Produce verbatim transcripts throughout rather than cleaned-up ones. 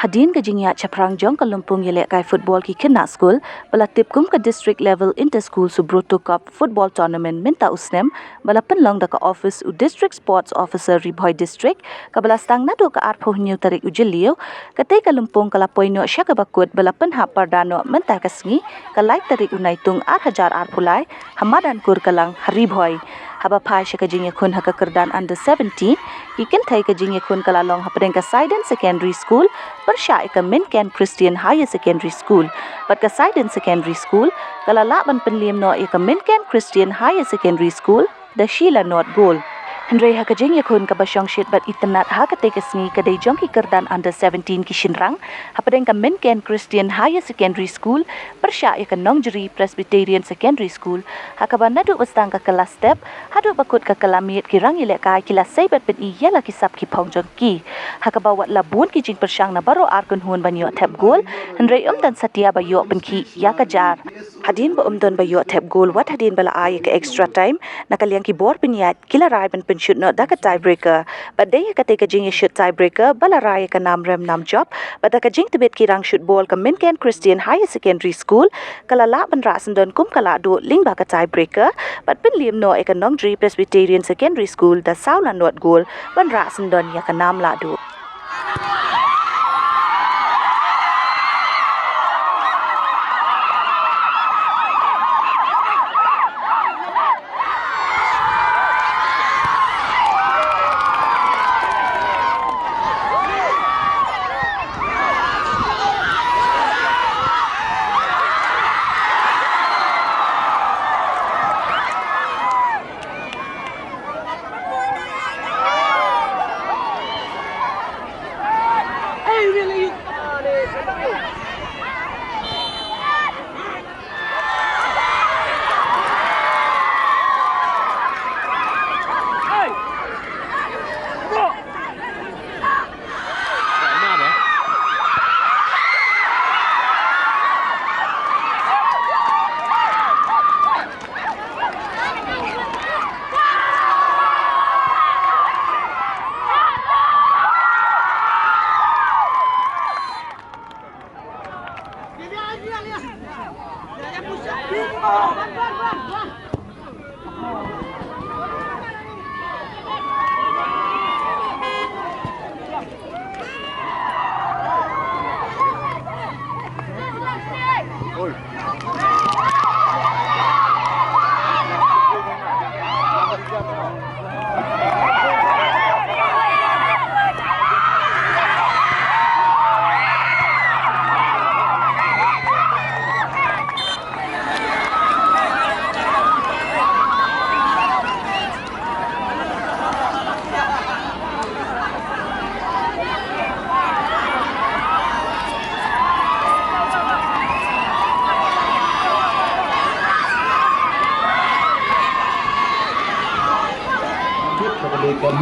Hadien ka jingïaid shaphrang jong ka lympung ïalehkai football ki khynnah skul ba la tip kum ka District Level Inter School Subroto Cup Football Tournament mynta u snem, ba la pynlong da ka office u District Sports Officer Ri Bhoi District, kaba la sdang naduh ka arphew hynñiew tarik u Jylliew. Katei ka lympung ka la poi noh sha kaba kut ba la pynhap pyrda noh mynta ka sngi, ka lai tarik u Naitung ar hajar arphew lai, ha madan Kurkalang ha Ri Bhoi. Haba phai sha ka jingïakhun ha ka kyrdan under seventeen, ki kynthei ka jingïakhun ka la long hapdeng ka Saiden Secondary School pyrshah ïa ka Minken Christian Higher Secondary School. Bad ka Saiden Secondary School ka la lah ban pynliem noh ïa ka Minken Christian Higher Secondary School da shi la nod gol. Hynrei ha ka jingïakhun kaba shongshit bad itynnad ha katei ka sngi ka dei jong ki kyrdan under seventeen ki shynrang, hapdeng ka Minken Christian Higher Secondary School pyrshah ïa ka Nongjri Presbyterian Secondary School, ha kaba naduh ba sdang ka kylla step haduh ba kut ka kylla miet ki rangïalehkai ki la sei bad pyni ïa la ki sap ki phong jong ki. Ha kaba wat la bun ki jingpyrshang na baroh ar kynhun ban ïoh thep gol, hynrei ym don satia ba ïoh pynkhih ïa ka jar. Hadien ba ym don ba ïoh thep gol wat hadien ba la ai ïa ka extra time, na ka liang ki bor pynïaid ki la rai ban pynshut noh da ka tiebreaker. Bad dei ha katei ka jingïashut tiebreaker ba la rai ïa ka nam rem nam jop, bad da ka jingtbit ki rangshut bol ka Minken Christian Higher Secondary School ka la lah ban rah syndon kum ka lahduh lyngba ka tiebreaker, bad pynliem noh ïa ka Nongjri Presbyterian Secondary School da saw la nod gol ban rah syndon ïa ka nam lahduh.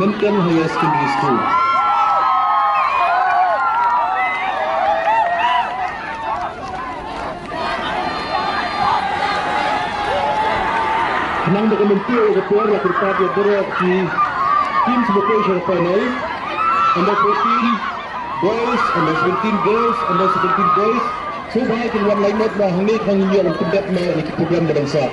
Minken Higher Secondary School. Khnang ba kan ym poi ha ka por, la kyrpad ïa baroh ki team ba poi sha ka final. Under fourteen boys, under seventeen girls, under seventeen boys. Sngewbha kin wan line up noh hangne, khnang ngin ïoh ban pyndep noh ïa ki program ba dang sah.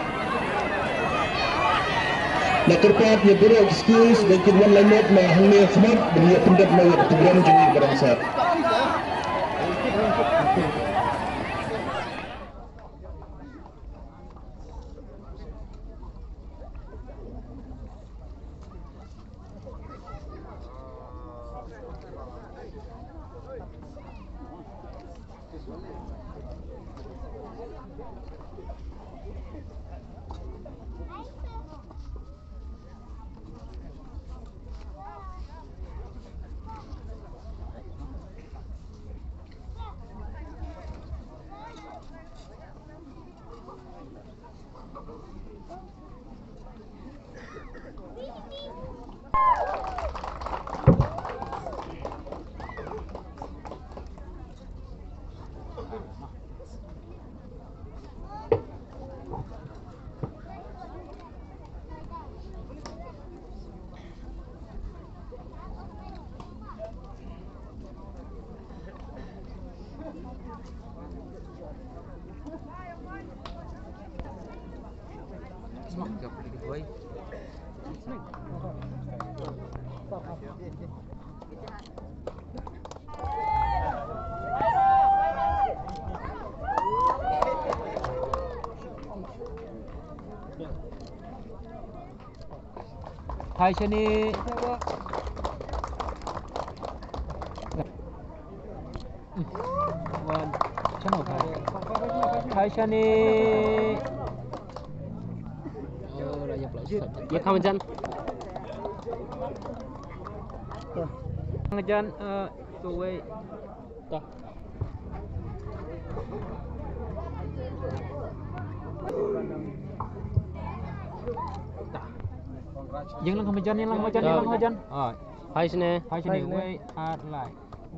La kyrpad ïa baroh ki schools ba kin wan line up noh hangne ha khmat ban ïoh pyndep noh ïa ki program jong ngi ba dang sah. Hai shane. Wan. Chano hai. Hai shane. Ye kham jan. Jan, eh, to wei. Yang lang kham jan, yang lang kham jan, yang lang kham jan. Ah. Hai shane. Hai shane. Hai shane. Wei, ah, lai.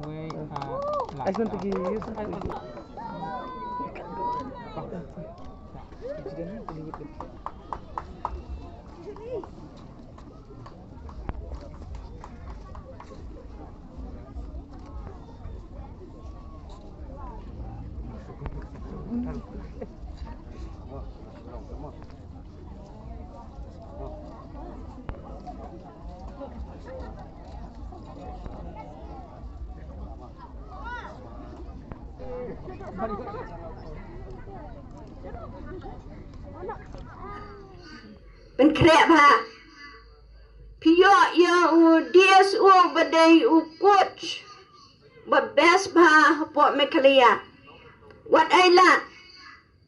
Wei, ah, lai. Ai, shane, pergi. Pynkhreh bha. Phi ïoh ïa u D S O ba dei u coach ba best bha hapoh Meghalaya. Wat ai lad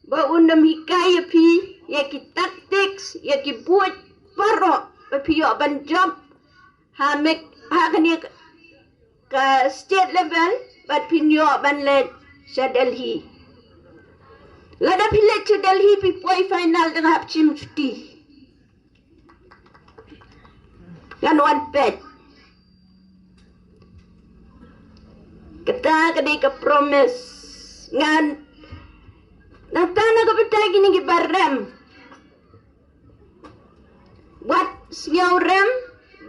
ba un ym hikai ïa phi ïa ki tactics, ïa ki buit baroh ba phi ïoh ban jop ha Meg, ha kane ka, ka state level, bad phin ïoh ban leit sha Delhi. Lada phi leit sha Delhi phi poi final dang hap shim shuti. Ngan wan peit. Kata ka dei ka promise. Ngan, nangta na ka bynta kine kiba rem. Wat sngew rem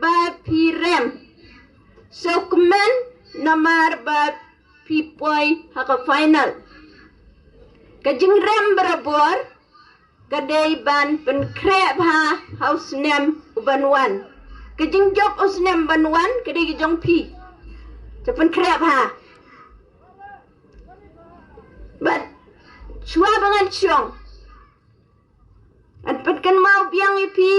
ba phi rem. Sngewkmen namar ba phi poi ha ka final. Ka jingrem barabor ka dei ban pynkhreh bha ha u snem u ban wan. Ka jingjop u snem ban wan ka dei ka jong phi. Te pynkhreh bha. Bad shuwa ba ngan shong, ngan pynkynmaw biang ïa phi.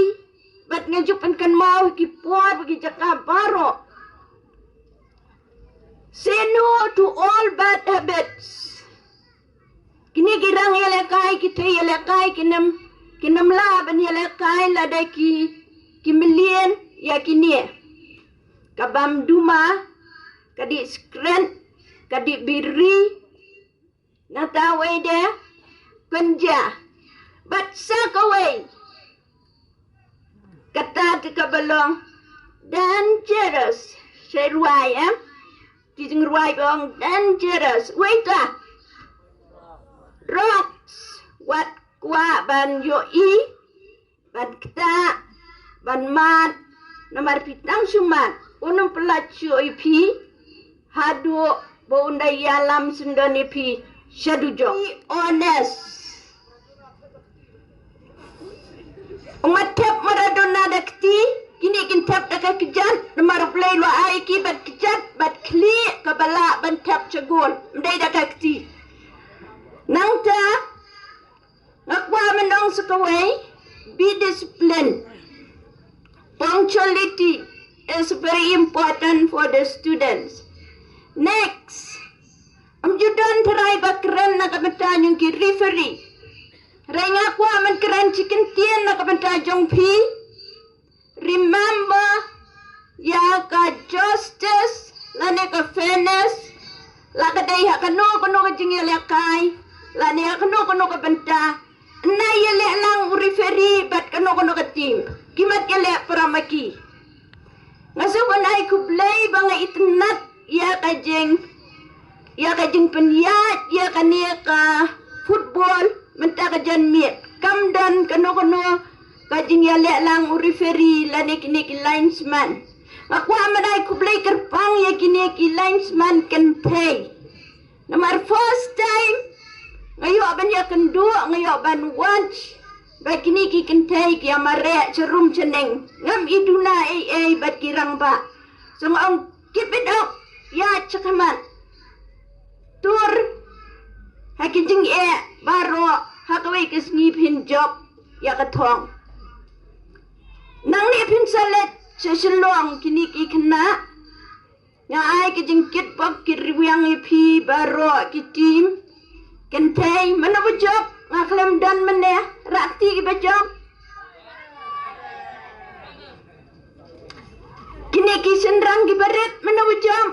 Bad ngan ju pynkynmaw ha ki por bad ki jaka baroh. Say no to all bad habits. Kine ki rang ïalehkai, ki thei ïalehkai, kin ym, kin ym lah ban ïalehkai lada ki, ki mlien ïa kine. Ka bam duma, ka dih sikret, ka dih biri, nangta wei de, ganja. Bad sa kawei. Kata te kaba long dangerous. Sa rwai, eh? Ki jingrwai ba ong dangerous. Wei ka. Drugs. Wat kwah ban ïohi, ban ktah, ban mad. Namar phi tang shu mad, un ym pynlait shuh ïa phi haduh ba un da ïalam syndon ïa phi sha dujok. Be honest. Ym thep Maradona da kti, kine kin thep da ka kjat, namar U Blei u la ai ki bad kjat bad khlieh kaba lah ban thep sha gol. Ym dei da ka kti. Nangta nga kwah ban ong sa kawei, be disciplined. Punctuality is very important for the students. Next, ym ju don trai ba kren na ka bynta jong ki referee. Hynrei nga kwah ban kren shi kyntien na ka bynta jong phi. Remember, ïa ka justice lane ka fairness, la ka dei ha kano kano ka jingïalehkai lane ha kano kano ka bynta, na ïaleh lang u referee bad kano kano ka team. Ki mat ïaleh para ma ki. Nga sngewbha ban ai khublei ba nga itynnad ïa ka jing, ïa ka jingpynïaid ïa kane ka football mynta ka janmiet. Kam don kano kano ka jingïaleh lang u referee lane kine ki linesman. Nga kwah ban ai khublei kyrpang ïa kine ki linesman kynthei. Namar first time nga ïoh ban ïakynduh, nga ïoh ban watch Ba kine ki kynthei ki ïa mareh sharum shaneng, ngam i duna ei ei bad ki rangbah. Sngewbha ong keep it up, ïa chakhmat. Tur ha ki jingeh baroh, ha kawei ka sngi phin jop ïa ka thong. Nangne phin sa leit sha Shillong kine ki khynnah. Nga ai ka jingkit pop kit rwiang ïa phi baroh ki team. Kynthei, mano ba jop, nga khlem don mynne, rah kti ki ba jop. Kine ki shynrang ki barit, mano ba jop.